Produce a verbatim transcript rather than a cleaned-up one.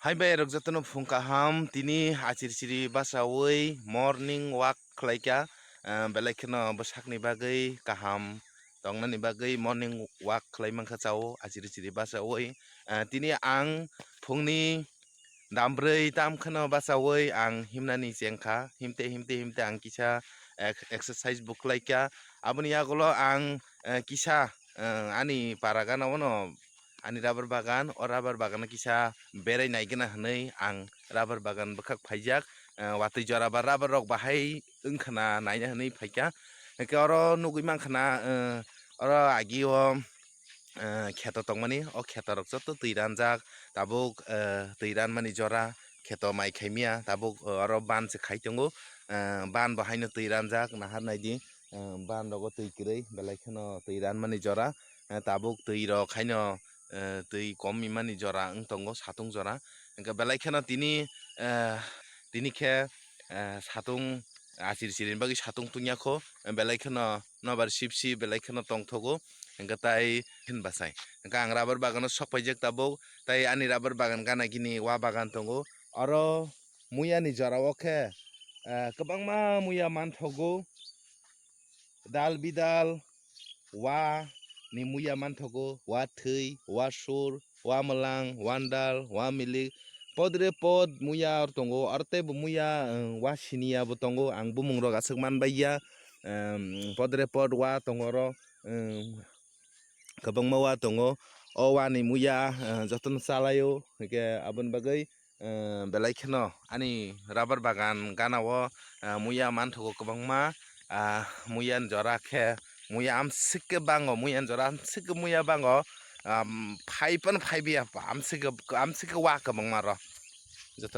Hai bai rok jotono phung kaham, tini achir chiri bachawi morning walk khlaikha, ah, belai kheno bwsakni bagwi kaham tongnani bagwi morning walk khlai mankha chao achir chiri bachawi. Ah, tini ang phungni dambrwi tam kheno bachawi ang himnani chengkha, himte himte himte ang kisa ek-, exercise bo khlaikha. Aboni yagulo ang, eh, kisa, eh, ani para gana ono ani rubber bagan, o rubber bagano kisa berai naigwna hwnwi ang rubber bagan bwkhak phaijak. Eh, watwi jora ba rubber rok bahai wngkhana naina hwnwi phaikha. Hwnkhe oro nugwi mankhana, eh, oro agio, eh, kheto tongmani, o kheto rok joto twi ranjak, tabuk, eh, twi ranmani jora kheto mai khaimya, tabuk, eh, oro ban se khai tongo, eh, ban bo haino twi ranjak, nahar naidi. Eh, ban rogo twi kwrwi, belai kheno twi ranmani jora, eh, tabuk twi rok haino, eh, twi kom wngmani jora wng tongo, satung jora. Hwnkhe belai kheno tini, eh, tini khe, eh, satung achir chiri ni bagwi satung tungya kho, eh, belai kheno nobar sip sip belai kheno tongthogo, hwnkhe tai hin bachai. Hwnkhe ang rubber bagano sok paijak tabuk, tai ani rubber bagan gana gini wa bagan tongo. Oro muya ni jora o khe, eh, kwbangma muya manthogo, dal bidal, wa ni muya manthogo, wa thwi, wa sur, wa mwlang, wa dal, wa milik, podre pod muya tongo, aro teibo muya, eh, wa siniya bo tongo, ang bumung rok aswk manbaiya, em, podre pod wa tongo oro, em, kwbangma wa tongo. O wani muya, eh, jotono chalaio, hwnkhe aboni bagwi, eh, belai kheno ani rubber bagan gana o, eh, muya manthogo kwbangma, ah, muya ni jora khe muya amswk khe bango, muya ni jora amswk khe muya bango, am, phai phano phai biya, amswk khe, amswk khe wa kwbangma ro.